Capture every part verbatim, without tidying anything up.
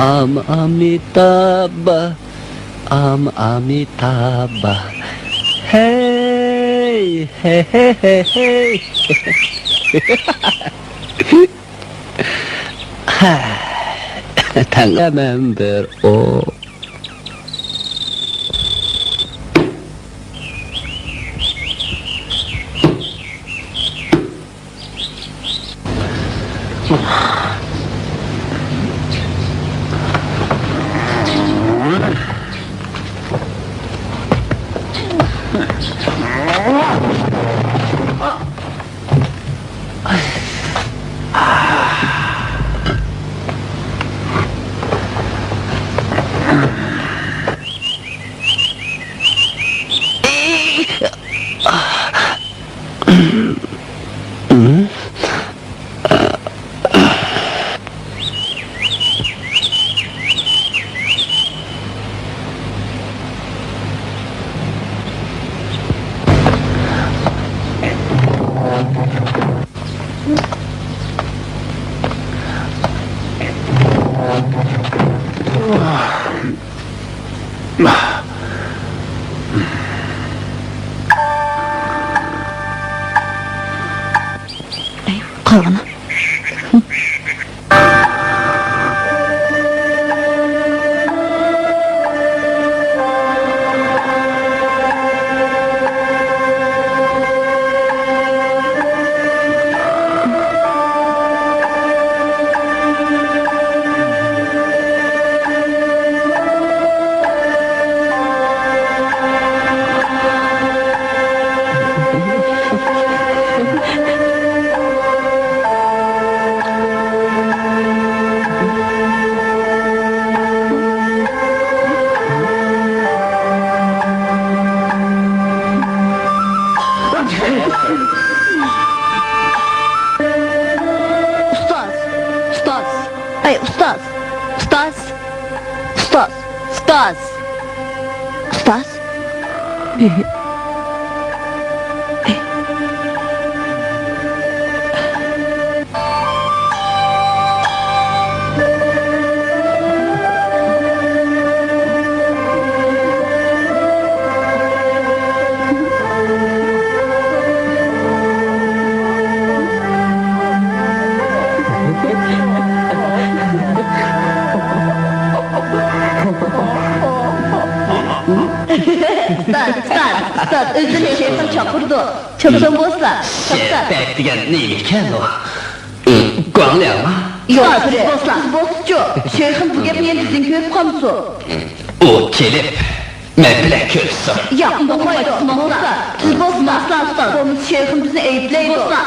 ئام ئامىتابا، ئام ئامىتابا. ھەي، ھەي، ھەي، ھەي، ھەي. ھە، تەڭ مەن بىر ئو. ئەي، قالغىنى. ئۇستاز! ئۇستاز! ئەي، ئۇستاز! ئۇستاز! ئۇستاز! ئۇستاز! ئۇستاز! ئۇستاز، ئۇستاز، ئۇستاز، ئۆزىنى شەيخىم چاقىرىدۇ. چاپسان بولسا، چاپسان. شەپەق دېگەن نېمىكەن ئۇ؟ گۇاڭلياڭما؟ ياق، سىز بولسا، سىز بولسىچۇ؟ شەيخىم بۇ گەپنى يەنە بىزدىن كۆرۈپ قالمىسۇن. ئۇ كېلىپ، مەن بىلەن كۆرۈشسۇن. ياق، بولمايدۇ، بولسا، سىز بولسا، ئۇستاز، بولمىسا شەيخىم بىزنى ئەيىبلەيدۇ. بولسا.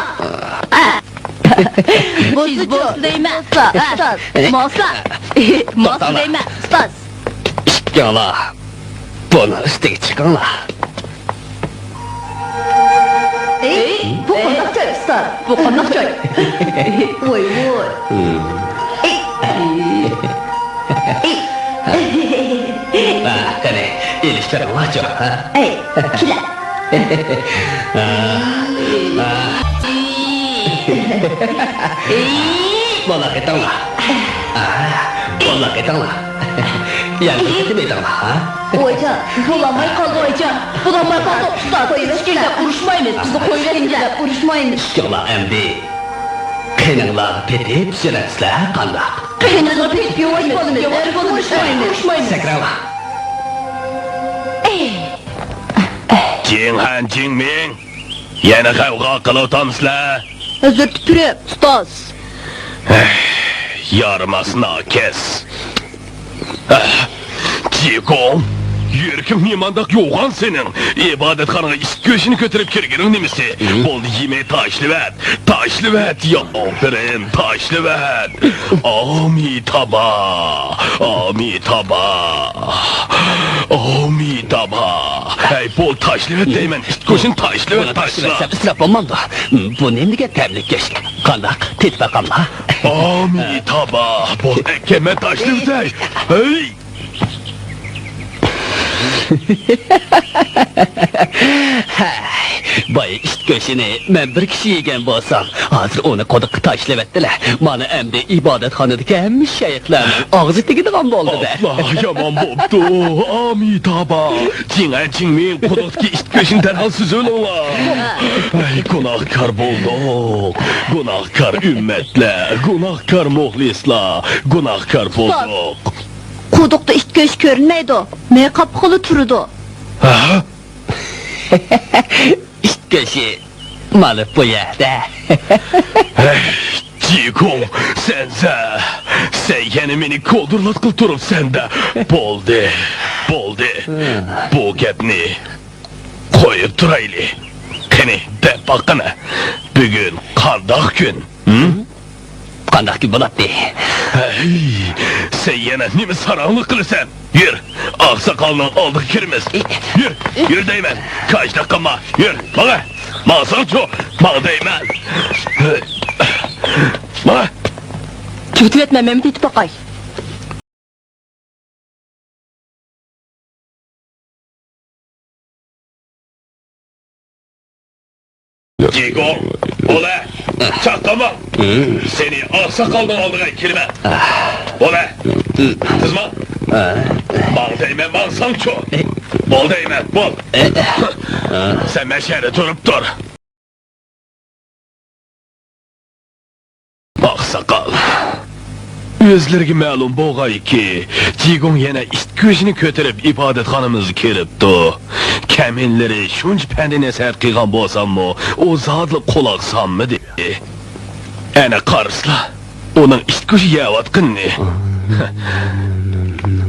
بولسىچۇ؟ دەيمەن. ئۇستاز، ماسا. ماسا دەيمەن، ئۇستاز. ئىككىڭلار بۇنىڭ ئۈستىگە چىقىڭلار. ئەي، بۇ قانداق جاي، ئۇستاز؟ بۇ قانداق جاي؟ ۋاي، ۋاي. ئەي. ئەي. ھە، قېنى، ئېلىشتۇرۇڭلارچۇ، ھە؟ ئەي، كېلە. بولا قېتىڭلار. بولا قېتىڭلار. يەنە قېتىم ئېيتىڭلار، ھە؟ ۋايجان، بولالماي قالدى، ۋايجان. بولالماي قالدى، ئۇستاز. قويۇۋەتكىن دەپ ئۇرۇشمايمىز. بىزنى قويۇۋەتكىن دەپ ئۇرۇشمايمىز. ئىككىڭلار ئەمدى قېنىڭلارغا پېتىپ يۈرەمسىلەر، قانداق؟ قېنىڭلارغا پېتىپ يۇرۇش بالىمىز. ئۇرۇشمايمىز. سەكرەڭلار. جىڭھەن، جىڭمىڭ، يەنە غەۋغا قىلىۋاتامسىلەر؟ ھەزرىتى پىرى، ئۇستاز. يارىماس ناكەس. جىگوڭ، يۈرىكىڭ نېمانداق يوغان سېنىڭ؟ ئىبادەتخانىغا ئىت گۆشىنى كۆتۈرۈپ كىرگىنىڭ نېمىسى؟ بولدى، يېمەي تاشلىۋەت. تاشلىۋەت، يا ئاپىرىن، تاشلىۋەت. ئامىتابا، ئامىتابا، ئامىتابا. ھەي، بول، تاشلىۋەت دەيمەن، ئىت گۆشىنى تاشلىۋەت، تاشلا. ئىسراپ بولمامدۇ؟ بۇ نېمە دېگەن تەملىك گۆش؟ قانداق، تېتىپ باقاملا؟ ئامىتابا، بول، ئەكەمە، تاشلىۋەت. ھەي! ھەي، بايا ئىت گۆشىنى مەن بىر كىشى يېگەن بولسام، ھازىر ئۇنى قۇدۇققا تاشلىۋەتتىلە. مانا ئەمدى ئىبادەتخانىدىكى ھەممە شەيخلەرنىڭ ئاغزى تېگىدىغان بولدى-دە. ئاللا، يامان بوپتۇ. ئامىتابا، جىڭئەن، جىڭمىڭ، قۇدۇقتىكى ئىت گۆشىنى دەرھال سۈزۈۋېلىڭلار. ئەي، گۇناھكار بولدۇق. گۇناھكار ئۈممەتلەر، گۇناھكار مۇخلىسلار، گۇناھكار بولدۇق. قۇدۇقتا ئىت گۆشى كۆرۈنمەيدۇ. مېيى قاپىقىلا تۇرىدۇ. ھە؟ ئىت گۆشى مانا بۇ يەردە. ھەي، جىگۇڭ، سەنسە. سەن يەنە مېنى كودۇرلاتقىلى تۇرۇپسەن-دە. بولدى، بولدى. بۇ گەپنى قويۇپ تۇرايلى. قېنى، دەپ باققىنا. بۈگۈن قانداق كۈن؟ ھىم؟ قانداق كۈن بولاتتى؟ ھەي، سەن يەنە نېمە ساراڭلىق قىلىسەن؟ يۈر، ئاقساقالنىڭ ئالدىغا كىرىمىز. يۈر، يۈر دەيمەن. كاجداق قىلما. يۈر، ماڭە. ماڭساڭچۇ، ماڭ دەيمەن. ماڭە. كۈتۈۋەتمە، مەن يېتىپ باقاي. جىگۇڭ، بولە، چاققانما. سېنى ئاقساقالنىڭ ئالدىغا كىرىمەن. بولە، تىزما. ماڭ دەيمەن، ماڭساڭچۇ. بول دەيمەن، بول. سەن مەشەدە تۇرۇپ تۇر. ئاقساقال، ئۆزلىرىگە مەلۇم بولغايكى، جىگۇڭ يەنە ئىت گۆشىنى كۆتۈرۈپ ئىبادەتخانىمىزغا كىرىپتۇ. كەمىنىلىرى شۇنچە پەندى نەسىھەت قىلغان بولساممۇ، ئۇ زادىلا قۇلاق سالمىدى. ئەنە قارىسىلا، ئۇنىڭ ئىت گۆشى يەۋاتقىنىنى.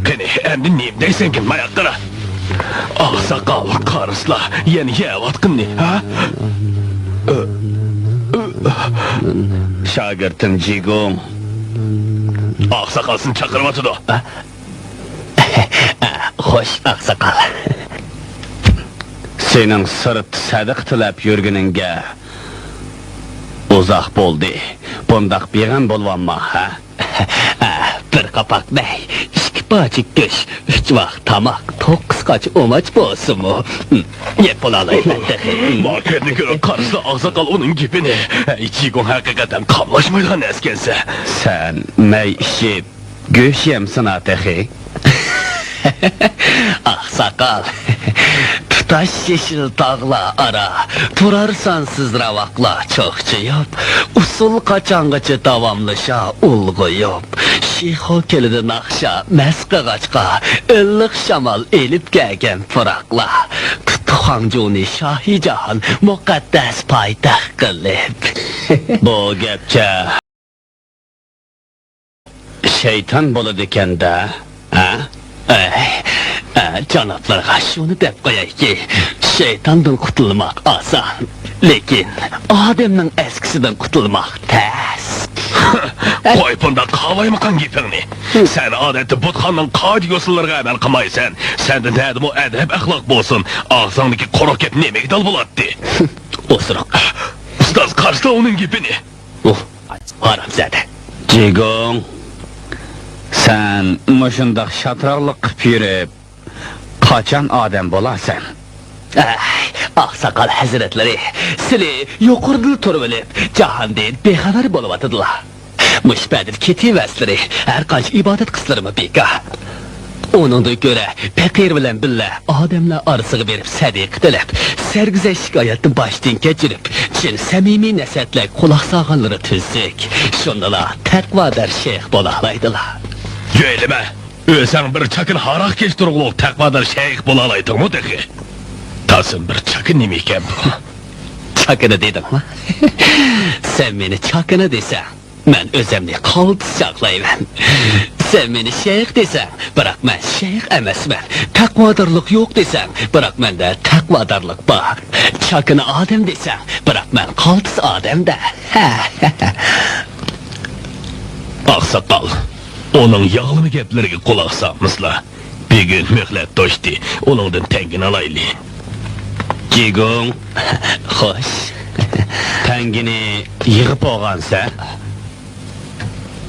قېنى، ئەمدى نېمە دەيسەنكىن، ماياق قارا. ئاقساقال، قارىسىلا، يەنە يەۋاتقىنىنى، ھە؟ شاگىرتىم جىگۇڭ، ئاقساقال سېنى چاقىرىۋاتىدۇ. خوش، ئاقساقال. سېنىڭ سىرتتا سەدىقە تىلەپ يۈرگىنىڭگە ئۇزاق بولدى. بۇنداق بىغەم بولۇۋالما، ھە؟ بىر قاپاق مەي، ئىككى پارچە گۆش، ئۈچ ۋاق تاماق، توققۇز قاچا ئۇماچ بولسىمۇ، يەپ بولالايمەن تېخى. ماكەتنى كۆرۈپ قارىسا ئاقساقال ئۇنىڭ گېپىنى. ھەي، جىگۇڭ ھەقىقەتەن قاملاشمايدىغان ئەسكەنسەن. سەن مەي ئىچىپ، گۆش يەمسىنا تېخى. ئاقساقال، تۇتاش يېشىل تاغلار ئارا، تۇرار سانسىز راۋاقلار چوقچىيىپ، ئۇسسۇل قاچانغىچە داۋاملىشار ئۇلغىيىپ؟ شىخۇ كۆلىدە ناخشا مەست قىلغاچقا، ئىللىق شامال ئېلىپ كەلگەن پۇراقلار، تۇتتى خاڭجۇنى شاھى جاھان مۇقەددەس پايتەخت قىلىپ. بۇ گەپچە شەيتان بولىدىكەن-دە، ھە؟ ئەي، ئە، جانابلارغا شۇنى دەپ قويايكى، شەيتاندىن قۇتۇلماق ئاسان، لېكىن ئادەمنىڭ ئەسكىسىدىن قۇتۇلماق تەس. قوي بۇنداق قالايمىقان گېپىڭنى. سەن ئادەتتە بۇتخانىنىڭ قائىدە-يوسۇنلىرىغا ئەمەل قىلمايسەن. سەندە نەدىمۇ ئەدەپ-ئەخلاق بولسۇن، ئاغزىڭدىكى قۇرۇق گەپ نېمىگە دال بولاتتى؟ ئوسۇرۇق. ئۇستاز، قارىسىلا ئۇنىڭ گېپىنى. ئۇھ، ھارامزادە. جىگۇڭ، سەن مۇشۇنداق شاتراقلىق قىپ يۈرۈپ، قاچان ئادەم بولارسەن؟ ئەي، ئاقساقال ھەزرەتلىرى، سىلى يۇقىرىدىلا تۇرۇۋېلىپ، جاھاندىن بىخەۋەر بولۇۋاتىدىلا. مۇشۇ پەدىدە كېتىۋەرسىلىرى، ھەر قانچە ئىبادەت قىلسىلىرىمۇ بىكار. ئۇنىڭدىن كۆرە پەقىر بىلەن بىللە ئادەملەر ئارىسىغا بېرىپ سەدىقە تىلەپ، سەرگۈزەشت شىكايەتنى باشتىن كەچۈرۈپ، چىن سەمىمىي نەسىھەتلەرگە قۇلاق سالغانلىرى تۈزۈك. شۇندىلا تەقۋادار شەيخ بولالايدىلا. جۆيلىمە، ئۆزەڭ بىر چاكىنا ھاراق كەچتۈرگۈلۈك تەقۋادار شەيخ بولالايتتىڭمۇ تېخى؟ تاسىم، بىر چاكىنا نېمە ئىكەن بۇ؟ چاكىنا دېدىڭمۇ؟ سەن مېنى چاكىنا دېسەڭ، مەن ئۆزۈمنى قالتىس چاقلايمەن. سەن مېنى شەيخ دېسەڭ، بىراق مەن شەيخ ئەمەسمەن. تەقۋادارلىق يوق دېسەڭ، بىراق مەندە تەقۋادارلىق بار. چاكىنا ئادەم دېسەڭ، بىراق مەن قالتىس ئادەم-دە. ئاقساقال، ئۇنىڭ ياغلىما گەپلىرىگە قۇلاق سالمىسىلا. بۈگۈن مۆھلەت توشتى، ئۇنىڭدىن تەڭگىنى ئالايلى. جىگۇڭ. خوش. تەڭگىنى يىغىپ بولغانسەن؟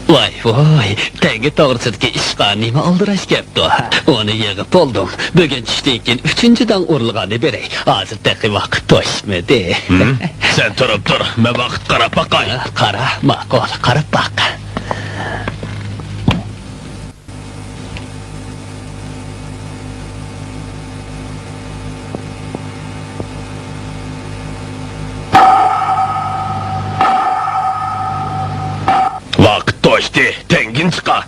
ۋاي، ۋاي، تەڭگە توغرىسىدىكى ئىشقا نېمە ئالدىراش كەپتۇ؟ ئۇنى يىغىپ بولدۇم. بۈگۈن چۈشتىن كېيىن ئۈچىنچى داڭ ئۇرۇلغاننى بېرەي. ھازىر تېخى ۋاقىت توشمىدى. ھىم؟ سەن تۇرۇپ تۇر، مەن ۋاقىت قاراپ باقاي. قارا، ماقۇل، قاراپ باق. ۋاقىت توشتى، تەڭگىنى چىقار.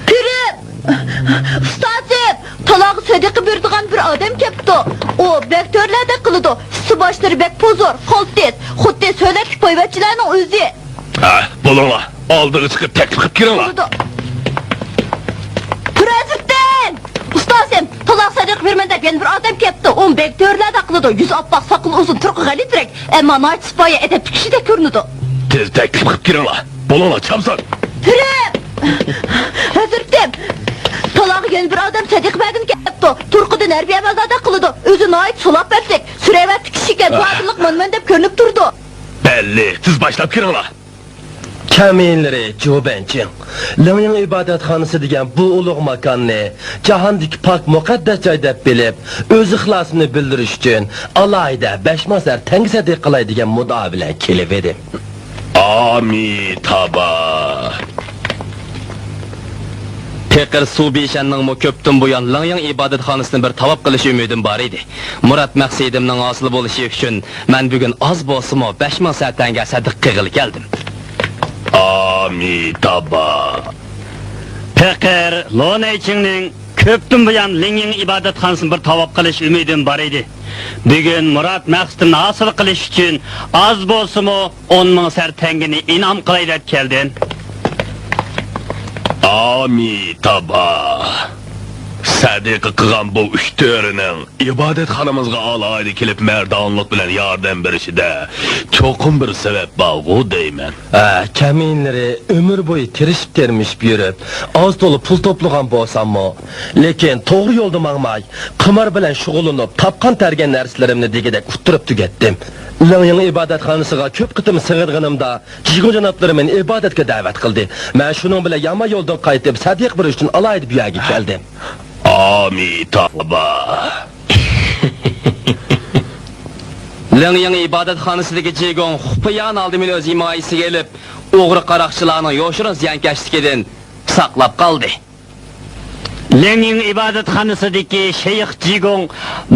تۇرۇپ! ئۇستازىم، تالاغا سەدىقە بېرىدىغان بىر ئادەم كەپتۇ. ئۇ بەك تۆرىلەردەك قىلىدۇ. ئۈستى باشلىرى بەك پوزۇر، قولى تېز. خۇددى سۆلەتلىك پويۋەتچىلەرنىڭ ئۆزى. ھە، بولۇڭلار، ئالدىغا چىقىپ تەكلىپ قىلىپ كىرىڭلار. بولىدۇ. تۇر ھەزرىتىم! ئۇستازىم، تالاغا سەدىقە بېرىمەن دەپ يەنە بىر ئادەم كەپتۇ. ئۇمۇ بەك تۆرىلەردەك قىلىدۇ. يۈزى ئاپئاق، ساقىلى ئۇزۇن، تۇرقى غەلىتىرەك. ئەمما ناھايىتى سىپايە، ئەدەپلىك كىشىدەك كۆرۈنىدۇ. تېز تەكلىپ قىلىپ كىرىڭلار. بولۇڭلار، چابسان! تۇرۇپ! ھەزرىتىم! تالاغا يەنە بىر ئادەم سەدىقە بەرگىلى كەپتۇ. تۇرقىدىن ھەربىيەبازلاردەك قىلىدۇ. ئۆزى ناھايىتى سولاپئەتلىك، سۈرەۋەتلىك كىشىكەن، ئاھ. بۇ ئادىللىق مانا مەن دەپ كۆرۈنۈپ تۇرىدۇ. بەللى، تېز باشلاپ كىرىڭلار. كەمىنىلىرى جۇ بەنچىڭ، لىڭيىڭ ئىبادەتخانىسى دېگەن بۇ ئۇلۇغ ماكاننى جاھاندىكى پاك مۇقەددەس جاي دەپ بىلىپ، ئۆز ئىخلاسىمنى بىلدۈرۈش ئۈچۈن ئالاھىدە بەش مىڭ سەر تەڭگە سەدىقە قىلاي دېگەن مۇددىئا بىلەن كېلىۋىدىم. ئامىتابا. پېقىر سۇ بىشەننىڭمۇ كۆپتىن بۇيان لىڭيىڭ ئىبادەتخانىسىنى بىر تاۋاپ قىلىش ئۈمىدىم بار ئىدى. مۇراد مەقسىتىمنىڭ ھاسىل بولۇشى ئۈچۈن مەن بۈگۈن ئاز بولسىمۇ بەش مىڭ سەر تەڭگە سەدىقە قىلغىلى كەلدىم. ئامىتابا. پېقىر لو نەيچىڭنىڭ كۆپتىن بۇيان لىڭيىڭ ئىبادەتخانىسىنى بىر تاۋاپ قىلىش ئۈمىدىم بار ئىدى. بۈگۈن مۇراد مەقسىتىمنى ھاسىل قىلىش ئۈچۈن ئاز بولسىمۇ ئون مىڭ سەر تەڭگىنى ئىنئام قىلاي دەپ كەلدىم. ئامىتابا. سەدىقە قىلغان بۇ ئۈچ تۆرىنىڭ ئىبادەتخانىمىزغا ئالاھىدە كېلىپ مەردانىلىق بىلەن ياردەم بېرىشىدە چوقۇم بىر سەۋەب بارغۇ دەيمەن. ھە، كەمىنىلىرى ئۆمۈر بويى تىرىشىپ-تىرمىشىپ يۈرۈپ، ئاز-تولا پۇل توپلىغان بولساممۇ، لېكىن توغرا يولدا ماڭماي، قىمار بىلەن شۇغۇللىنىپ، تاپقان-تەرگەن نەرسىلىرىمنى دېگۈدەك ئۇتتۇرۇپ تۈگەتتىم. لىڭيىڭ ئىبادەتخانىسىغا كۆپ قېتىم سىڭىدىغىنىمدا، جىگۇڭ جانابلىرى مېنى ئىبادەتكە دەۋەت قىلدى. مەن شۇنىڭ بىلەن يامان يولدىن قايتىپ، سەدىقە بېرىش ئۈچۈن ئالاھىدە بۇ يەرگە كەلدىم. ئامىتابا. لىڭيىڭ ئىبادەتخانىسىدىكى جىگۇڭ خۇپىيان ھالدا مېنى ئۆز ھىمايىسىگە ئېلىپ، ئوغرى قاراقچىلارنىڭ يوشۇرۇن زىيانكەشلىكىدىن ساقلاپ قالدى. لىڭيىڭ ئىبادەتخانىسىدىكى شەيخ جىگۇڭ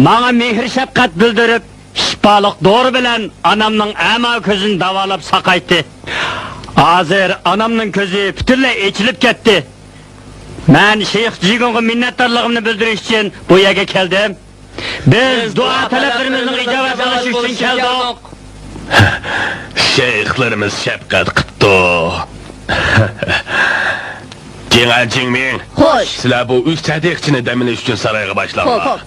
ماڭا مېھىر-شەپقەت بىلدۈرۈپ، شىپالىق دورا بىلەن ئانامنىڭ ئەما كۆزىنى داۋالاپ ساقايتتى. ھازىر ئانامنىڭ كۆزى پۈتۈنلەي ئېچىلىپ كەتتى. مەن شەيخ جىگۇڭغا مىننەتدارلىقىمنى بىلدۈرۈش ئۈچۈن بۇ يەرگە كەلدىم. بىز دۇئا تەلەپلىرىمىزنىڭ ئىجابەت بولۇشى ئۈچۈن كەلدۇق. شەيخلىرىمىز شەپقەت قىپتۇ. جىڭئەن، جىڭمىڭ. خوش. سىلەر بۇ ئۈچ سەدىقىچىنى دەم ئېلىش ئۈچۈن سارايغا باشلاڭلار. خوپ، خوپ.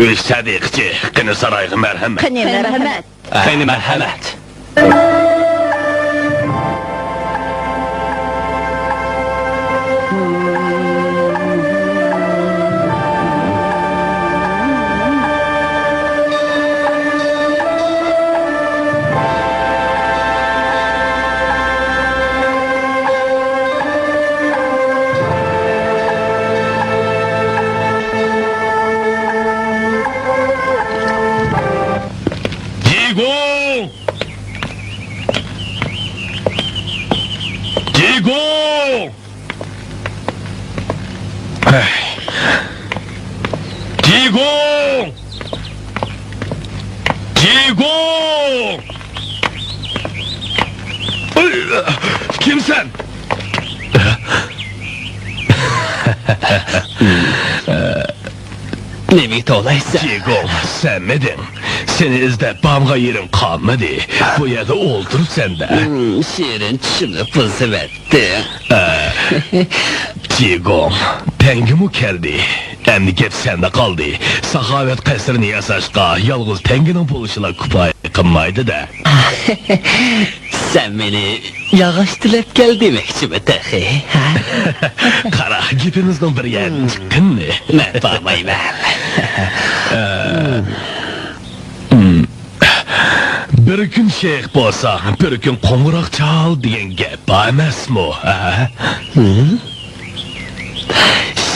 ئۈچ سەدىقىچى، قېنى سارايغا مەرھەمەت. قېنى مەرھەمەت. قېنى مەرھەمەت. جىگۇڭ! جىگۇڭ! جىگۇڭ! جىگۇڭ! كىمسەن؟ نېمىگە توۋلايسەن؟ جىگۇڭ، سەنمىدىڭ؟ سېنى ئىزدەپ بارمىغان يېرىم قالمىدى. بۇ يەردە ئولتۇرۇپسەن-دە. ھىم، شېرىن چۈشىنىپ بۇزۇۋەتتىڭ. ئە، جىگۇڭ، تەڭگىمۇ كەلدى. ئەمدى گەپ سەندە قالدى. ساخاۋەت قەسرىنى ياساشقا يالغۇز تەڭگىنىڭ بولۇشىلا كۇپايە قىلمايدۇ-دە. سەن مېنى ياغاچ تىلەپ كەل دېمەكچىمۇ تېخى، ھە؟ قارا، گېپىمىزنىڭ بىر يەردىن چىققىنىنى. مەن بارمايمەن. ئە، ھىم. بىر كۈن شەيخ بولساڭ، بىر كۈن قوڭغۇراق چال دېگەن گەپ بار ئەمەسمۇ، ھە؟ ھىم؟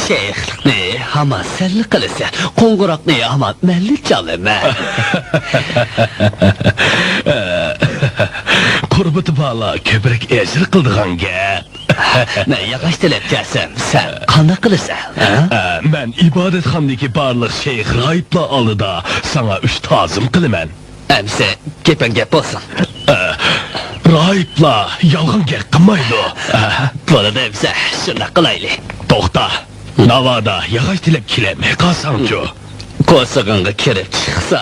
شەيخلىقنى ھامان سەنلا قىلىسەن، قوڭغۇراقنى ھامان مەنلا چالىمەن. قۇربىتى بارلار كۆپرەك ئەجىر قىلىدىغان گەپ. مەن ياغاچ تىلەپ كەلسەم، سەن قانداق قىلىسەن، ھە؟ ئە، مەن ئىبادەتخانىدىكى بارلىق شەيخ راھىبلار ئالدىدا ساڭا ئۈچ تازىم قىلىمەن. ئەمسە گېپىڭ گەپ بولسۇن. ئە، راھىبلار يالغان گەپ قىلمايدۇ. ئە، بولىدۇ ئەمسە، شۇنداق قىلايلى. توختا، ناۋادا ياغاچ تىلەپ كېلەلمەي قالساڭچۇ؟ قورسىقىڭغا كىرىپ چىقسا،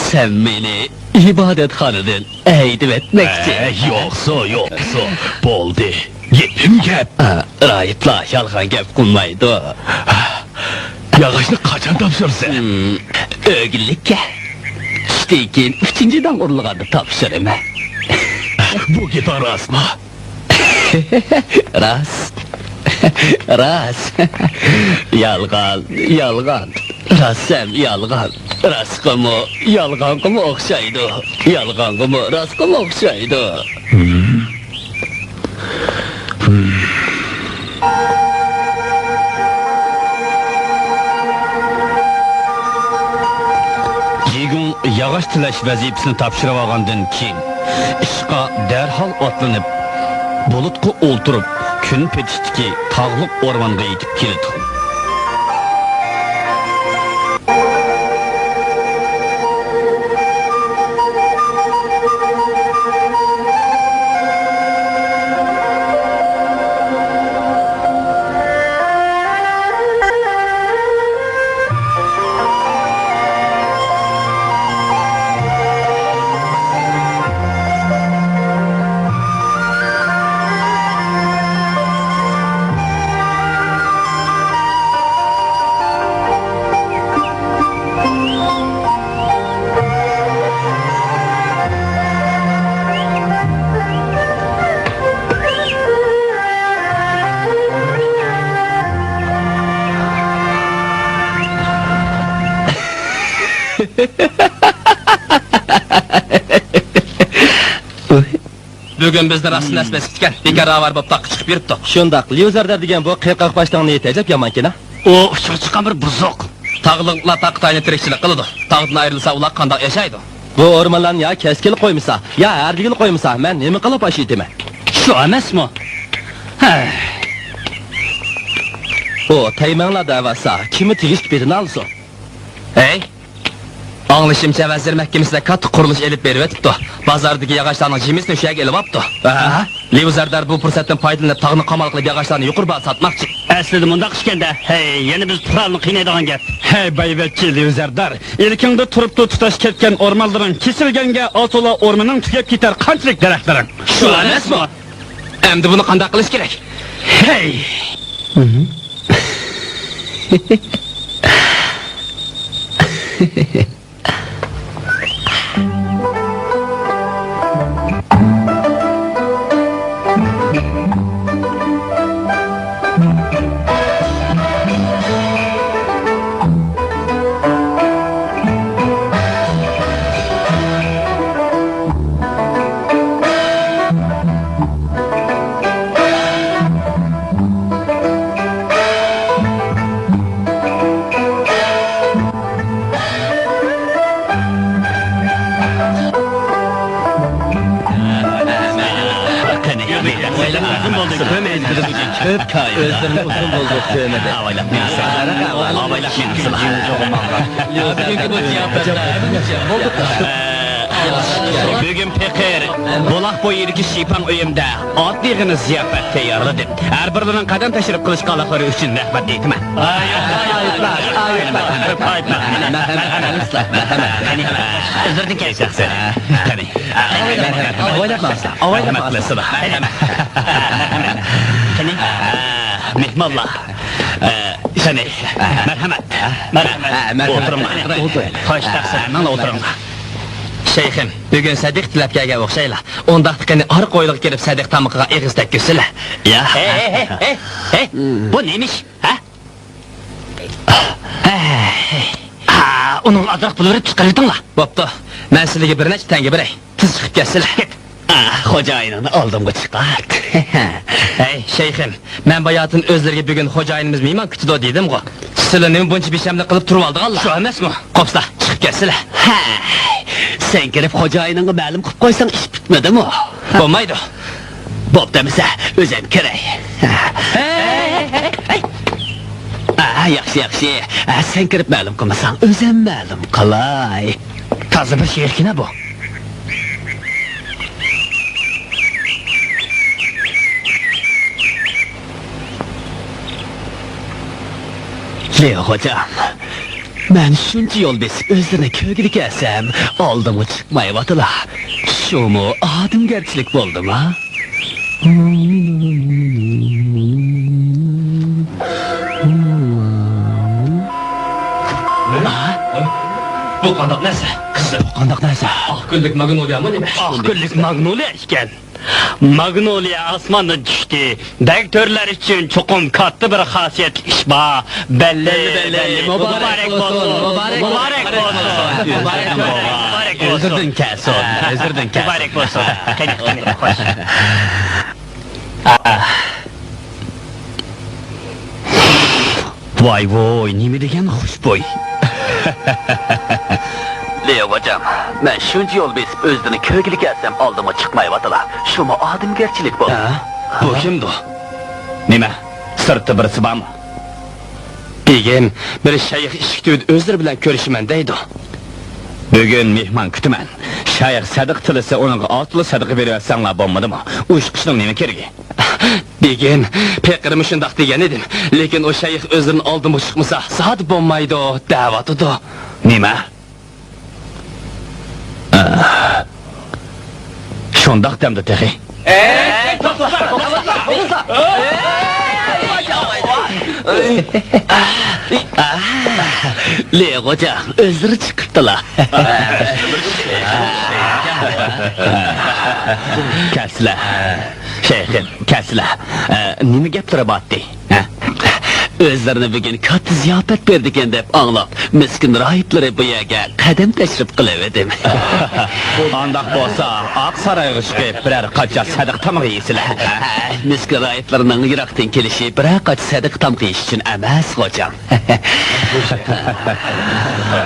سەن مېنى ئىبادەتخانىدىن ھەيدىۋەتمەكچى. ئە، يوقسۇ، يوقسۇ. بولدى. گېپىم گەپ. ئا، راھىبلار يالغان گەپ قىلمايدۇ. ياغاچنى قاچان تاپشۇرىسەن؟ ھىم، ئۆگۈنلۈككە. چۈشتىن كېيىن ئۈچىنچى داڭ ئۇرۇلغاندا تاپشۇرىمەن. بۇ گېپىڭ راستمۇ؟ راست. راست. يالغان، يالغان. راست ھەم يالغان. راستقىمۇ، يالغانغىمۇ ئوخشايدۇ. يالغانغىمۇ، راستقىمۇ ئوخشايدۇ. جىگۇڭ ياغاچ تىلەش ۋەزىپىسىنى تاپشۇرۇۋالغاندىن كېيىن، ئىشقا دەرھال ئاتلىنىپ، بۇلۇتقا ئولتۇرۇپ، كۈن پېتىشتىكى تاغلىق ئورمانغا يېتىپ كېلىدۇ. بۈگۈن بىزنى راستتىن ئەسلەتكەن، بىكار ئاۋارە بولۇپ تاغقا چىقىپ يۈرۈپتۇق. شۇنداق، ليۇ زەردار دېگەن بۇ قىرقاق باش تاڭ ناھايىتى ئەجەب يامان ئىكەن ھە. ئۇ ئۇچىغا چىققان بىر بۇزۇق. تاغلىقلار تاغقا تايىنىپ تىرىكچىلىك قىلىدۇ. تاغدىن ئايرىلسا ئۇلار قانداق ياشايدۇ؟ بۇ ئورمانلارنى يا كەسكىلى قويمىسا، يا ھەردىگىلى قويمىسا، مەن نېمە قىلىپ ئاشىيتىمەن؟ شۇ ئەمەسمۇ؟ ھەي. ئۇ تەيمەڭلار دەۋاتسا، كىممۇ تېگىشلىك بېتىنى ئالسۇن؟ ھەي. ئاڭلىشىمچە، ۋەزىر مەھكىمىسىدە كاتتا قۇرۇلۇش ئېلىپ بېرىۋېتىپتۇ. بازاردىكى ياغاچلارنىڭ جىمىسىنى شۇ يەرگە ئېلىۋاپتۇ. ھە؟ ليۇ زەردار بۇ پۇرسەتتىن پايدىلىنىپ، تاغنى قامال قىلىپ، ياغاچلارنى يۇقىرى باھادا ساتماقچى. ئەسلىدە مۇنداق ئىكەن-دە، ھەي، يەنە بىز پۇقرالارنى قىينايدىغان گەپ. ھەي، بايۋەچچە ليۇ زەردار، ئىلكىڭدە تۇرۇپتۇ تۇتاش كەتكەن ئورمانلىرىڭ، كېسىلگەنگە ئاتۇلا ئورمىنىڭ تۈگەپ كېتەر قانچىلىك دەرەخلىرىڭ. شۇ ئەمەسمۇ؟ ئەمدى بۇنى قانداق قىلىش كېرەك؟ ھەي! قېنى، ئۆزلىرىنى ئۇزۇن بولدى كۆرمىدى. بۈگۈن پېقىر بۇلاق بويىدىكى شىپاڭ ئۆيۈمدە ئات يىغىنى زىياپەت تەييارلىدىم. ھەر بىرلىرىنىڭ قەدەم تەشرىپ قىلىشقانلىقلىرى ئۈچۈن رەھمەت ئېيتىمەن. ئۆزلىرىدىن كەلسەكسە. قېنى. ئاۋايلاپ ماڭسىلەر، ئاۋايلاپ ماڭسىلەر. قېنى. مېھمانلار. قېنى. مەرھەمەت. مەرھەمەت. ئولتۇرۇڭلار. خوش، تەقسىر. ماڭا ئولتۇرۇڭلار. شەيخىم، بۈگۈن سەدىقە تىلەپ كەلگەن ئوخشايلا. ئۇنداقتا قېنى ئارقا ھويلىغا كىرىپ سەدىقە تامىقىغا ئېغىز تەگكۈزسىلە. يا. ھەي، ھەي، ھەي، ھەي، ھەي. بۇ نېمە ئىش؟ ھە؟ ھەي. ئا، ئۇنىڭغا ئازراق پۇل بېرىپ چىقىرىۋېتىڭلار. بوپتۇ، مەن سىلىگە بىر نەچچە تەڭگە بېرەي. تېز چىقىپ كەتسىلە. كېت. ئاھ، خوجايىنىڭنى ئالدىمغا چىقارت. ھەي، شەيخىم، مەن باياتىن ئۆزلىرىگە بۈگۈن خوجايىنىمىز مېھمان كۈتىدۇ دېدىمغۇ. سىلەر نېمە بۇنچە بىشەملىك قىلىپ تۇرۇۋالدىغانلار؟ شۇ ئەمەسمۇ؟ قوپسا، چىقىپ كەتسىلە. ھەي، سەن كىرىپ خوجايىنىڭغا مەلۇم قىلىپ قويساڭ ئىش پۈتمىدىمۇ؟ بولمايدۇ. بوپتۇ ئەمىسە، ئۆزۈم كىرەي. ھەي، ھەي، ھەي، ھەي. ئا، ياخشى، ياخشى. ئا، سەن كىرىپ مەلۇم قىلمىساڭ، ئۆزۈم مەلۇم قىلاي. تازا بىر شېئىركىنا بۇ. لېئو خوجام، مەن شۇنچە يول بېسىپ ئۆزلىرىنى كۆرگىلى كەلسەم، ئالدىمغا چىقمايۋاتىلا. شۇمۇ ئادەمگەرچىلىك بولدىما؟ بۇ قانداق نەرسە؟ قىزىق. بۇ قانداق نەرسە؟ ئاق گۈللۈك ماگنولىيەمۇ نېمە؟ ئاق گۈللۈك ماگنولىيە ئىكەن. ماگنولىيە ئاسماندىن چۈشتى. بەگ تۆرىلەر ئۈچۈن چوقۇم كاتتا بىر خاسىيەتلىك ئىش بار. بەللى، بەللى، بەللى، بەللى. مۇبارەك بولسۇن، مۇبارەك بولسۇن. مۇبارەك بولسۇن. مۇبارەك بولسۇن. ئۆزرىدىن كەلسۇن، ئۆزرىدىن كەلسۇن. مۇبارەك بولسۇن. قېنى، قېنى، خوش. ۋاي ۋوي، نېمە دېگەن خۇشبۇي! لېئو غوجام، مەن شۇنچە يول بېسىپ ئۆزلىرىنى كۆرگىلى كەلسەم ئالدىمغا چىقمايۋاتىلا. شۇمۇ ئادەمگەرچىلىك بۇ. ھە؟ بۇ كىمدۇ؟ نېمە؟ سىرتتا بىرسى بارمۇ؟ بېگىم، بىر شەيخ ئىشىك تۈۋىدە ئۆزلىرى بىلەن كۆرۈشىمەن دەيدۇ. بۈگۈن مېھمان كۈتىمەن. شەيخ سەدىقە تىلىسە ئۇنىڭغا ئالتۇنلۇق سەدىقە بېرىۋەتسەڭلار بولمىدىمۇ؟ ئۇ ئىشقا ئىشنىڭ نېمە كېرىكى؟ بېگىم، پېقىرمۇ شۇنداق دېگەن ئىدىم، لېكىن ئۇ شەيخ ئۆزلىرىنى ئالدىمغا چىقمىسا زادى بولمايدۇ دەۋاتىدۇ. نېمە؟ شۇنداق دەمدۇ تېخى؟ لېغۇجا، ئۆزلىرى چىقىپتىلا. كەلسىلە. شەيخىم، كەلسىلە. ئە، نېمە گەپلىرى بارتى؟ ھە؟ ئۆزلىرىنى بۈگۈن كاتتا زىياپەت بېرىدىكەن دەپ ئاڭلاپ، مىسكىن راھىبلىرى بۇ يەرگە قەدەم تەشرىپ قىلىۋىدىم. ئانداق بولسا، ئاق سارايغا چىقىپ، بىرەر قاچا سەدىقە تامىقى يېسىلە. ھە، مىسكىن راھىبلىرىنىڭ يىراقتىن كېلىشى بىرەر قاچا سەدىقە تامىقى يېيىش ئۈچۈن ئەمەس، غوجام.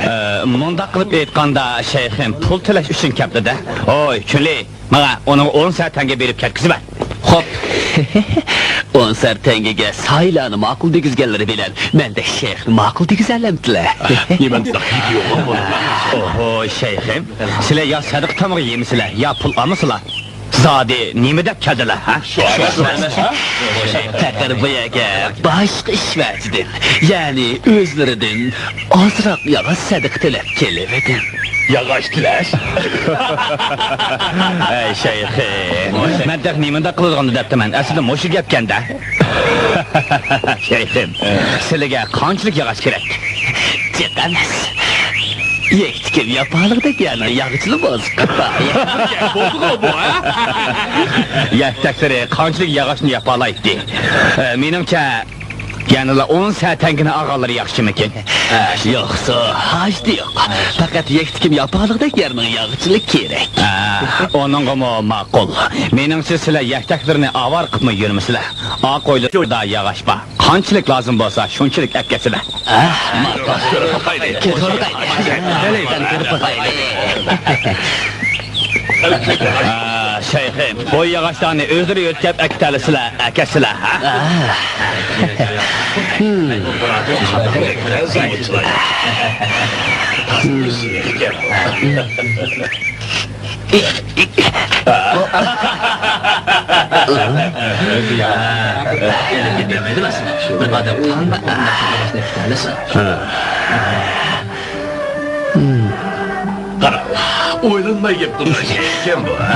ئە، مۇنداق قىلىپ ئېيتقاندا، شەيخىم پۇل تۆلەش ئۈچۈن كەپتۇ-دە. ھوي، چۈنلى! ماڭا ئۇنىڭغا ئون سەر تەڭگە بېرىپ كەتكۈزۈۋەر. خوپ. ئون سەر تەڭگىگە ساھىلانى ماقۇل دېگۈزگەنلىرى بىلەن مەندەك شەيخنى ماقۇل دېگۈزەلەمتىلە؟ نېمە ئوھو، شەيخىم، سىلەر يا سەدىقە تامىقى يېمىسىلە، يا پۇل ئالمىسىلا. زادى نېمە دەپ كەلدىلە، ھە؟ پەقىر بۇ يەرگە باشقا ئىش ۋەجىدىن، يەنى ئۆزلىرىدىن ئازراق ياغاچ سەدىقە تىلەپ كېلىۋىدىم. ياغاچ تىلەش؟ ئەي شەيخىم، مەن تېخى نېمانداق قىلىدىغاننى دەپتىمەن، ئەسلىدە مۇشۇ گەپكەندە. شەيخىم، سىلىگە قانچىلىك ياغاچ كېرەك؟ جىق ئەمەس. يەكتىكىم ياپالىقتەك يەرنىڭ ياغىچىلا بولسا كۇپايە. بولدىغۇ بۇ، ھە؟ يەكتەكلىرى قانچىلىك ياغاچنى ياپالايتتى؟ ئە، مېنىڭچە، يەنىلا ئون سەر تەڭگىنى ئالغانلىرى ياخشىمىكىن؟ ئە، يوقسۇ، ھاجىتى يوق. پەقەت يەكتىكىم ياپالىقتەك يەرنىڭ ياغىچىلا كېرەك. ئە، ئۇنىڭغىمۇ ماقۇل. مېنىڭچە، سىلەر يەكتەكلىرىنى ئاۋارە قىپمۇ يۈرمىسىلە. ئاق ئويلىدا ياغاچ بار. قانچىلىك لازىم بولسا، شۇنچىلىك ئەكەتسىلە. ھە؟ ماقۇل. ھە، شەيخىم، بۇ ياغاچلارنى ئۆزلىرى يۆتكەپ ئەكېتەلىسىلە، ئەكەتسىلە، ھە؟ قارا، ئويلانماي گەپ قىلىدىغان گەپ ئىكەن بۇ، ھە؟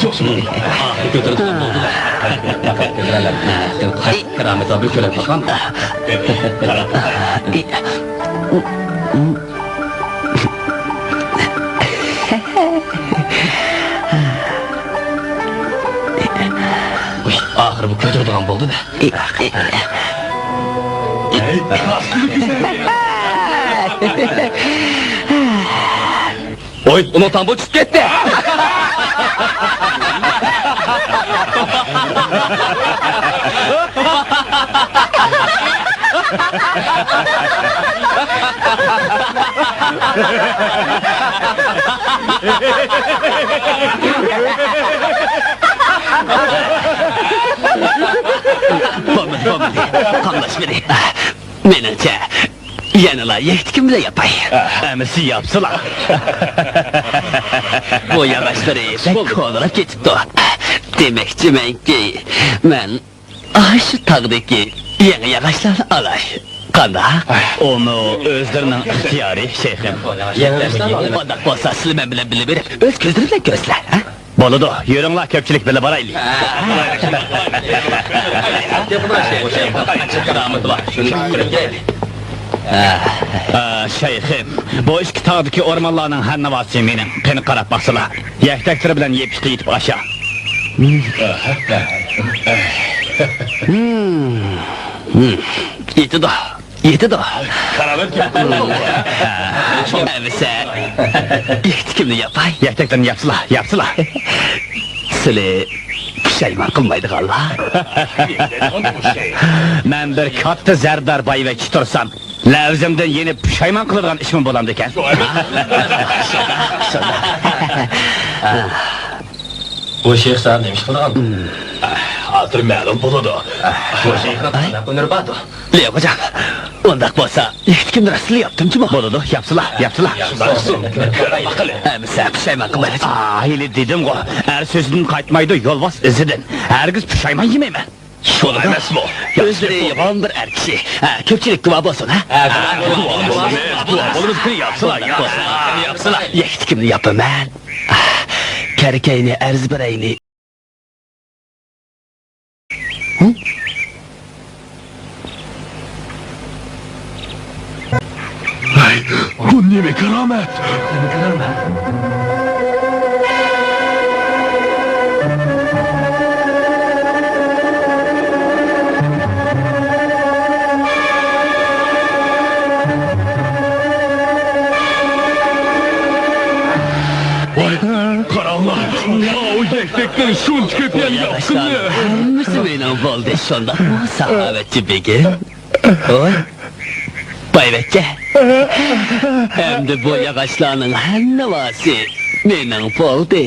يوقسىمۇ؟ ئاخىرى كۆتۈرۈلگەن بولدى. كارامەت بىر كۆرۈپ باقام. ئاخىرى بۇ كۆتۈرىدىغان بولدى-دە. ۋوي، ئۇنىڭ تامبۇرى چۈشۈپ كەتتى. بولمىدى، بولمىدى. قاملاشمىدى. مېنىڭچە، يەنىلا يەكتىكىم بىلەن ياپاي. ئەمىسە ياپسىلا. بۇ ياغاچلىرى بەك كونىراپ كېتىپتۇ. دېمەكچىمەنكى، مەن ئاشۇ تاغدىكى يېڭى ياغاچلارنى ئالاي. قانداق؟ ئۇمۇ ئۆزلىرىنىڭ ئىختىيارى، شەيخىم. ئۇنداق بولسا، سىلەر مەن بىلەن بىللە بېرىپ، ئۆز كۆزلىرى بىلەن كۆرسىلە، ھە؟ بولىدۇ، يۈرۈڭلار، كۆپچىلىك بىللە بارايلى. ئە، شەيخىم، بۇ ئىككى تاغدىكى ئورمانلارنىڭ ھەر ناۋاسى مېنىڭ. قېنى، قاراپ باقسىلا. يەكتەكلىرى بىلەن يېپىشقا يېتىپ ئاشا. يېتىدۇ. يېتىدۇ. كارامەت گەپ. ئەمىسە، يەكتىكىمنى ياپاي. يەكتەكلىرىنى ياپسىلا، ياپسىلا. سىلى پۇشايمان قىلمايدىغانلار. مەن بىر كاتتا زەردار بايۋەچچە تۇرسام، لەۋزىمدىن يېنىپ پۇشايمان قىلىدىغان ئىشمۇ بولامدىكەن؟ بۇ شەيخ ساڭا نېمە ئىش قىلىدىغان؟ ھازىر مەلۇم بولىدۇ. بۇ شەيخنىڭ قانداق ھۈنىرى باردۇ؟ لياۋ خوجام، ئۇنداق بولسا، يەكتىكىمنى راستلا ياپتىمچۇما؟ بولىدۇ، ياپسىلا، ياپسىلا. ئەمىسە پۇشايمان قىلمايلىچۇ. ئا، ھېلى دېدىمغۇ، ئەر سۆزىدىن قايتمايدۇ، يولۋاس ئىزىدىن. ھەرگىز پۇشايمان يېمەيمەن. شۇ ئەمەسمۇ؟ ئۆزلىرى يوغان بىر ئەر كىشى. ھە، كۆپچىلىك گۇۋاھ بولسۇن، ھە؟ گۇۋاھ بولىمىز، گۇۋاھ بولىمىز. ياپسىلا، ياپسىلا. يەكتىكىمنى ياپىمەن. كەركەينى ئەرز بېرەينى. ھەي، بۇ نېمە كارامەت؟ ۋاي، قاراڭلار، ئاۋۇ يەكتەكنىڭ شۇنچە كۆپ يەرگە ياپقىنى. ھەممىسى مېنىڭ بولدى، شۇنداقمۇ، ساخاۋەتچى بېگىم؟ ۋاي، بايۋەچچە. ئەمدى بۇ ياغاچلارنىڭ ھەر ناۋاسى مېنىڭ بولدى.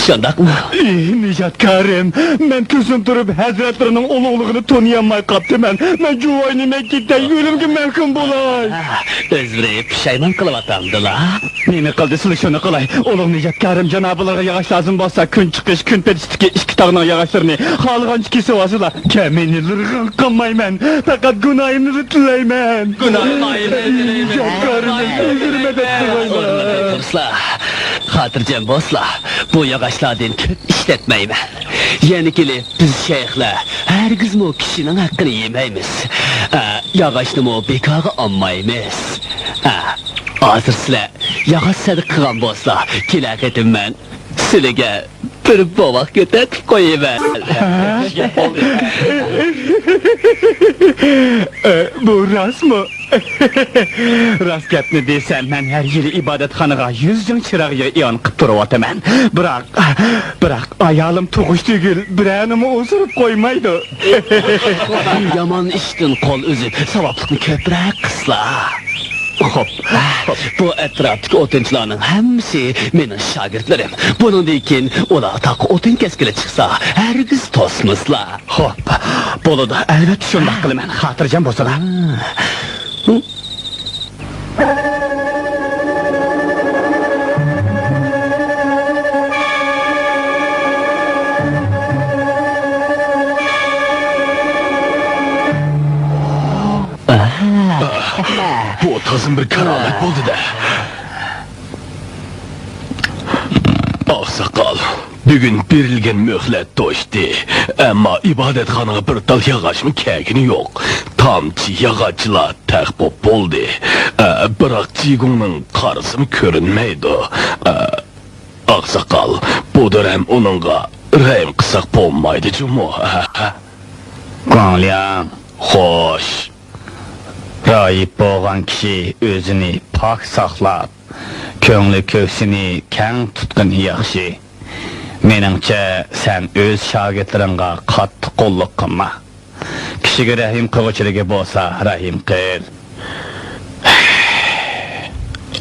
شۇنداقمۇ؟ ئى، نىجاتكارىم، مەن كۆزۈم تۇرۇپ ھەزرەتلىرىنىڭ ئۇلۇغلۇقىنى تونۇيالماي قاپتىمەن. مەن جۇۋاينى مەن كېتەي، ئۆلۈمگە مەھكۇم بولاي. ئۆزلىرى پۇشايمان قىلىۋاتامدىلا؟ نېمە قىلدى، سىلى شۇنى قىلاي. ئۇلۇغ نىجاتكارىم، جانابىڭلارغا ياغاچ لازىم بولسا، كۈن چىقىش، كۈن پېتىشتىكى ئىككى تاغنىڭ ياغاچلىرىنى خالىغانچە كېسىۋالسىلا، كەمىنىلىرىغا قالمايمەن. پەقەت گۇناھىمنىلا تىلەيمەن. گۇناھىمنى تىلەيمەن. نىجاتكارىم، ئۆزلىرى مەدەت قىلغايلا. خاتىرجەم بولسىلا، بۇ ياغاچلاردىن كۆپ ئىشلەتمەيمەن. يەنە كېلىپ، بىز شەيخلەر ھەرگىزمۇ كىشىنىڭ ھەققىنى يېمەيمىز. ئە، ياغاچنىمۇ بىكارغا ئالمايمىز. ئە، ھازىر سىلەر ياغاچ سەدىقە قىلغان بولسىلا، كېلەر قېتىم مەن سىلىگە بىر بوۋاق كۆتەرتىپ قويىمەن. ئە، بۇ راستمۇ؟ راست گەپنى دېسەم، مەن ھەر يىلى ئىبادەتخانىغا يۈز جىڭ چىراغ يىغىپ ئېلان قىلىپ تۇرۇۋاتىمەن. بىراق، بىراق ئايالىم تۇغۇش تۈگۈل، بىرەرنىمۇ ئوزۇرۇپ قويمايدۇ. يامان ئىشتىن قول ئۈزۈپ، ساۋابلىقنى كۆپرەك قىلسىلا. خوپ، خوپ. بۇ ئەتراپتىكى ئوتۇنچىلارنىڭ ھەممىسى مېنىڭ شاگىرتلىرىم. بۇنىڭدىن كېيىن ئۇلار تاغقا ئوتۇن كەسكىلى چىقسا، ھەرگىز توسمىسىلا. خوپ، بولىدۇ، ئەلۋەتتە شۇنداق قىلىمەن، خاتىرجەم بولسىلا. بۇ تازىمۇ بىر كارامەت بولدى-دە. ئاقساقال، بۈگۈن بېرىلگەن مۆھلەت توشتى. ئەمما ئىبادەتخانىغا بىر تال ياغاچمۇ كەلگىنى يوق. تامچە ياغاچلار تەق بولۇپ بولدى. ئە، بىراق جىگۇڭنىڭ قارىسىمۇ كۆرۈنمەيدۇ. ئە، ئاقساقال، بۇ دەم ئۇنىڭغا رەھىم قىلساق بولمايدۇ جۇمۇ، ھە؟ گۇاڭلياڭ. خوش. راھىب بولغان كىشى ئۆزىنى پاك ساقلاپ، كۆڭلى كۆكسىنى كەڭ تۇتقىنى ياخشى. مېنىڭچە، سەن ئۆز شاگىرتلىرىڭغا قاتتىق قۇللۇق قىلما. كىشىگە رەھىم قىلغۇچىلىكى بولسا، رەھىم قىل.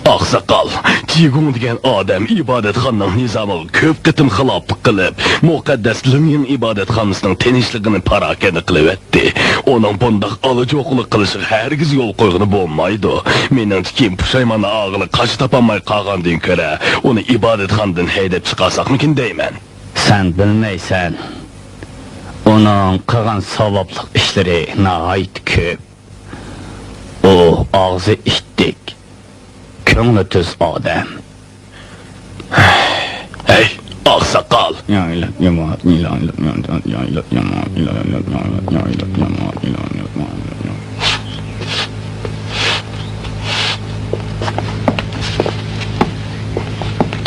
ئاقساقال، جىگۇڭ دېگەن ئادەم ئىبادەتخانىنىڭ نىزامىغا كۆپ قېتىم خىلاپلىق قىلىپ، مۇقەددەس لىڭيىڭ ئىبادەتخانىسىنىڭ تىنچلىقىنى پاراكەندە قىلىۋەتتى. ئۇنىڭ بۇنداق ئالا-جوقىلىق قىلىشىغا ھەرگىز يول قويغىلى بولمايدۇ. مېنىڭچە، كېيىن پۇشايمان ئالغىلى قاچا تاپالماي قالغاندىن كۆرە، ئۇنى ئىبادەتخانىدىن ھەيدەپ چىقارساقمىكىن دەيمەن. سەن بىلمەيسەن. ئۇنىڭ قىلغان ساۋابلىق ئىشلىرى ناھايىتى كۆپ. ئۇ ئاغزى ئىتتىك، كۆڭلى تۈز ئادەم. ھەي، ئاقساقال!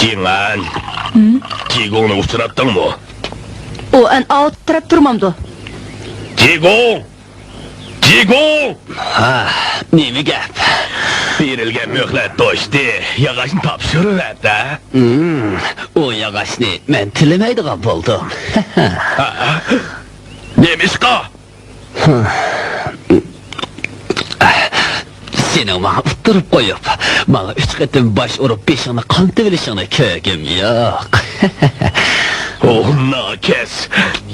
جىڭئەن، ھىم؟ جىگۇڭنى ئۇچراتتىڭمۇ؟ ئۇ ئەنئاۋۇ تەرەپ تۇرمامدۇ؟ جىگۇڭ! جىگۇڭ! ھا، نېمە گەپ؟ بېرىلگەن مۆھلەت توشتى، ياغاچنى تاپشۇرۇۋەت، ھە؟ ھىم، ئۇ ياغاچنى مەن تىلىمەيدىغان بولدۇم. ھا؟ نېمىشقا؟ سېنىڭ ماڭا ئۇتتۇرۇپ قويۇپ، ماڭا ئۈچ قېتىم باش ئۇرۇپ بېشىڭنى قانىتىۋېلىشىڭنى كۆرگۈم يوق. ئوھ، ناكەس!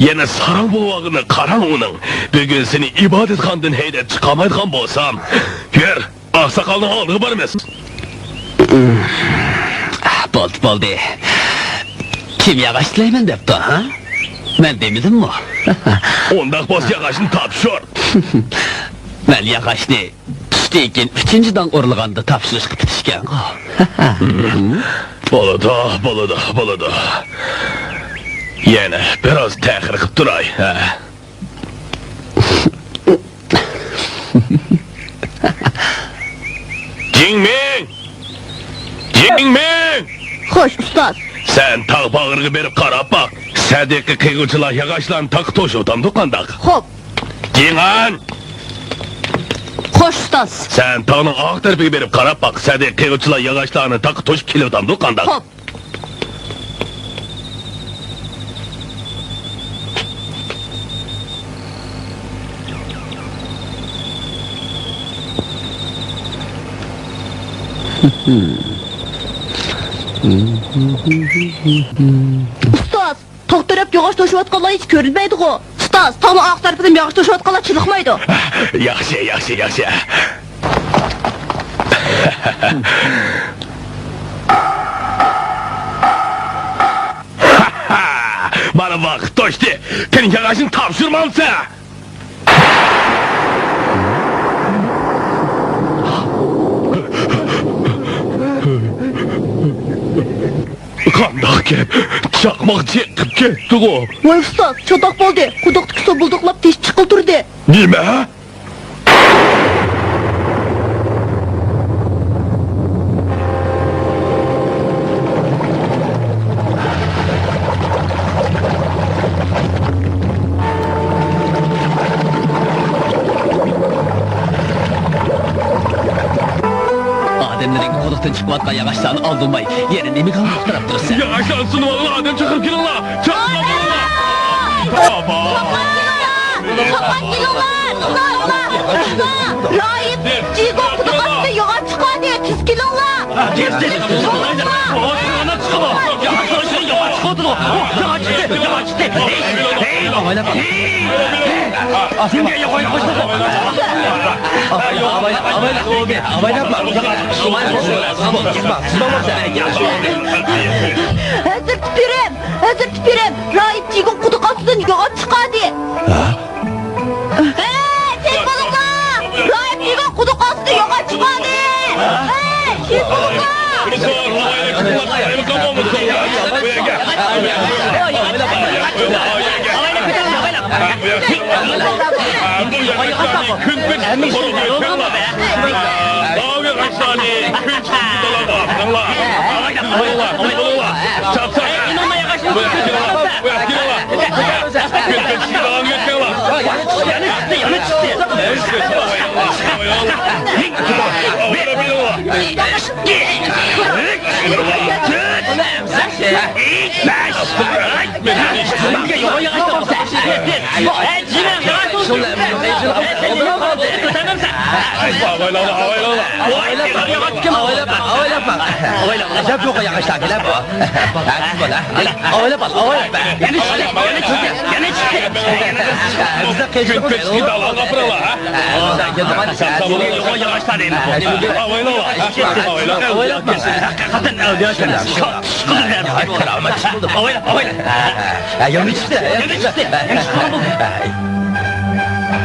يەنە ساراڭ بولۇۋالغىنىنى قاراڭ ئۇنىڭ! بۈگۈن سېنى ئىبادەتخانىدىن ھەيدەپ چىقارمايدىغان بولسام، يۈر، ئاقساقالنىڭ ئالدىغا بارىمىز. بولدى، بولدى. كىم ياغاچ تىلەيمەن دەپتۇ، ھا؟ مەن دېمىدىممۇ؟ ئۇنداق بولسا ياغاچنى تاپشۇر. مەن ياغاچنى چۈشتىن كېيىن ئۈچىنچى داڭ ئۇرۇلغاندا تاپشۇرۇشقا پۈتۈشكەنغۇ. بولىدۇ، بولىدۇ، بولىدۇ. يەنە بىراز تەخىر قىپ تۇراي، ھە. جىڭمىڭ! جىڭمىڭ! خوش، ئۇستاز. سەن تاغ باغرىغا بېرىپ قاراپ باق. سەدىقە قىلغۇچىلار ياغاچلارنى تاغقا توشۇۋاتامدۇ قانداق؟ خوپ. جىڭئەن! خوش، ئۇستاز. سەن تاغنىڭ ئارقا تەرىپىگە بېرىپ قاراپ باق. سەدىقە قىلغۇچىلار ياغاچلارنى تاغقا توشۇپ كېلىۋاتامدۇ قانداق؟ خوپ. ئۇستاز، تاغ تەرەپ ياغاچ توشۇۋاتقانلار ھېچ كۆرۈنمەيدىغۇ؟ ئۇستاز، تاغنىڭ ئارقا تەرىپىدىن ياغاچ توشۇۋاتقانلار چېنىقمايدۇ. ياخشى، ياخشى، ياخشى. مانا ۋاقىت توشتى. قېنى ياغاچنى تاپشۇرمامسەن؟ قانداق گەپ؟ چاقماق چېقىپ كەتتىغۇ؟ ۋاي ئۇستاز، چاتاق بولدى. قۇدۇقتىكى سۇ بۇلدۇقلاپ تېشىپ چىقىلى تۇردى. نېمە؟ ئادەملىرىڭگە قۇدۇقتىن چىقىۋاتقان ياغاچلارنى ئالدىرماي، يەنە نېمىگە ھالقىپ تۇرۇپ تۇرىسەن؟ ياغاچلارنى سۇنۇۋالغىلى ئادەم چاقىرىپ كېلىڭلار! چاقىرىپ كېلىڭلار! راھىب، جىگۇڭ قۇدۇق ئاستىدا ياغاچ چىقاردى، تېز كېلىڭلار! تېز، تېز! ھەزرىتى پىرىم! ھەزرىتى پىرىم! راھىب جىگۇڭ قۇدۇق ئاستىدىن ياغاچ چىقاردى! ھەي، تېز بولۇڭلار! راھىب جىگۇڭ قۇدۇق ئاستىدا ياغاچ چىقاردى! ھەي، تېز بولۇڭلار!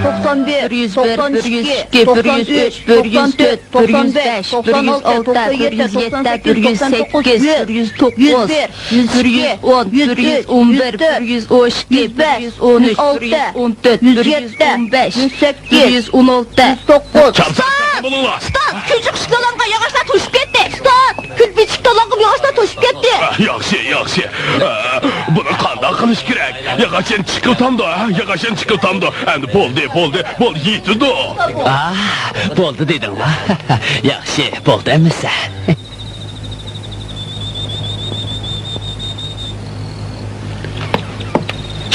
توقسان بىر، بىر يۈز بىر، بىر يۈز ئىككى، بىر يۈز ئۈچ، بىر يۈز تۆت، بىر يۈز بەش، بىر يۈز ئالتە، بىر يۈز يەتتە، بىر يۈز سەككىز، بىر يۈز توققۇز، بىر يۈز ئون، بىر يۈز ئون بىر، بىر يۈز ئون ئىككى، بىر يۈز ئون ئۈچ، بىر يۈز ئون تۆت، بىر يۈز ئون بەش، بىر يۈز ئون ئالتە، بىر يۈز ئون يەتتە، بىر يۈز ئون سەككىز. ئۇستاز! ئۇستاز! كۈنچىقىش كالامغا ياغاچلار توشۇپ كەتتى! ئۇستاز! كۈلپىچىك تالاققىم ياغاچلار توشۇپ كەتتى! ياخشى، ياخشى. ئە، بۇنى قانداق قىلىش كېرەك؟ ياغاچنى چىقىۋېتامدۇ، ھە؟ ياغاچنى چىقىۋېتامدۇ. ئەمدى بولدى، بولدى، بولدى، يېتىدۇ. ئاھ، بولدى دېدىڭلا. ياخشى، بولدى ئەمىسە.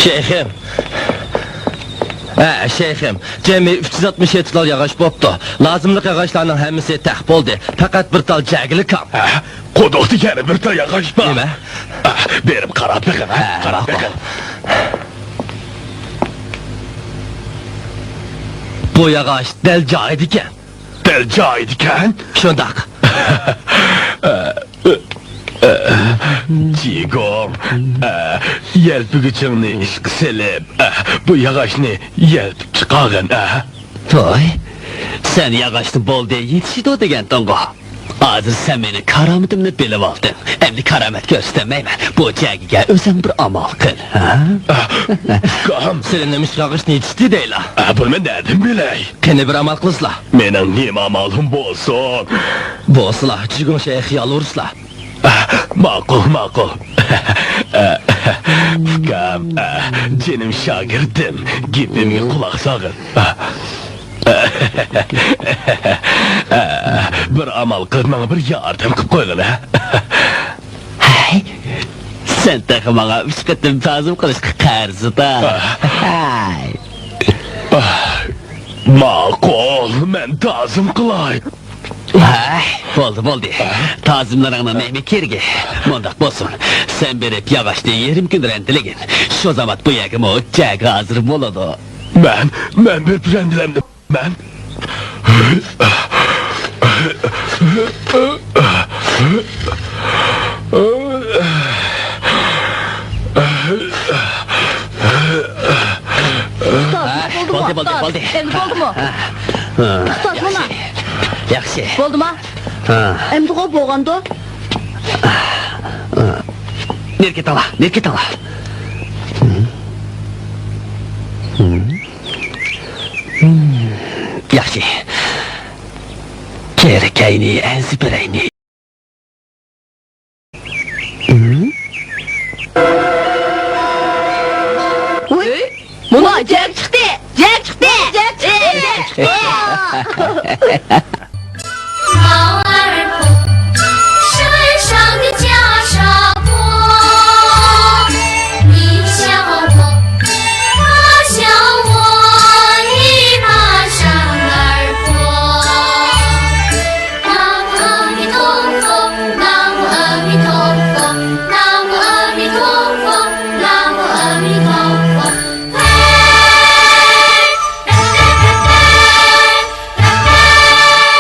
شەيخىم. ھە، شەيخىم. جەمئىي ئۈچ يۈز ئاتمىش يەتتە تال ياغاچ بوپتۇ. لازىملىق ياغاچلارنىڭ ھەممىسى تەق بولدى. پەقەت بىر تال جەگىلا كام. ھە؟ قۇدۇقتا يەنە بىر تال ياغاچ بار. نېمە؟ ھە، بېرىپ قاراپ بېقىڭ، ھە؟ ھە، قاراپ بېقىڭ. بۇ ياغاچ دەل جايىدىكەن. دەل جايىدىكەن؟ شۇنداق. جىگوڭ، ئە، يەلپۈگۈچىڭنى ئىشقا سېلىپ، ئە، بۇ ياغاچنى يەلپۈپ چىقارغىن، ئە. توي، سەن ياغاچنى بولدى يېتىشىدۇ دېگەنتىڭغۇ. ھازىر سەن مېنىڭ كارامىتىمنى بىلىۋالدىڭ. ئەمدى كارامەت كۆرسىتەلمەيمەن. بۇ جەگىگە ئۆزۈڭ بىر ئامال قىل، ھە؟ ئۇكام. سېنى نېمىشقا ياغاچنى يېتىشتى دەيلا؟ ئە، بۇنى مەن نەدىن بىلەي؟ قېنى، بىر ئامال قىلسىلا. مېنىڭ نېمە ئامالىم بولسۇن؟ بولسىلا، جىگۇڭ شەيخ يالۋۇرسىلا. ئە، ماقۇل، ماقۇل. ئە، ئۇكام، ئە، جېنىم شاگىرتىم، گېپىمگە قۇلاق سالغىن. ئە، ئە، بىر ئامال قىلىپ، ماڭا بىر ياردەم قىلىپ قويغىلى. ھەي، سەن تېخى ماڭا ئۈچ قېتىم تازىم قىلىشقا قەرزدار. ھەي. ماقۇل، مەن تازىم قىلاي. ھەي، بولدى، بولدى. تازىملىرىڭنىڭ نېمە كېرىكى؟ مۇنداق بولسۇن، سەن بېرىپ ياغاچنى يېرىم كۈن رەندىلىگىن. شۇ زاۋات بۇ يەرگىمۇ جەگە ھازىر بولىدۇ. مەن، مەن بېرىپ رەندىلەمدىم. مەن. ئۇستاز، ھە، بولدىمۇ؟ بولدى، بولدى، ئۇستاز، بولدى. ئەمدى بولدىمۇ؟ ھە. ئۇستاز، مانا. ياخشى. بولدىمۇ؟ ھە. ئەمدىغۇ بولغاندۇ؟ نېرى كېتىڭلار، نېرى كېتىڭلار. ياخشى. كېرىكەينى ئەنزە بېرەينى. ۋۇي، مانا جەگ چىقتى! جەگ چىقتى! جەگ چىقتى! جەگ چىقتى!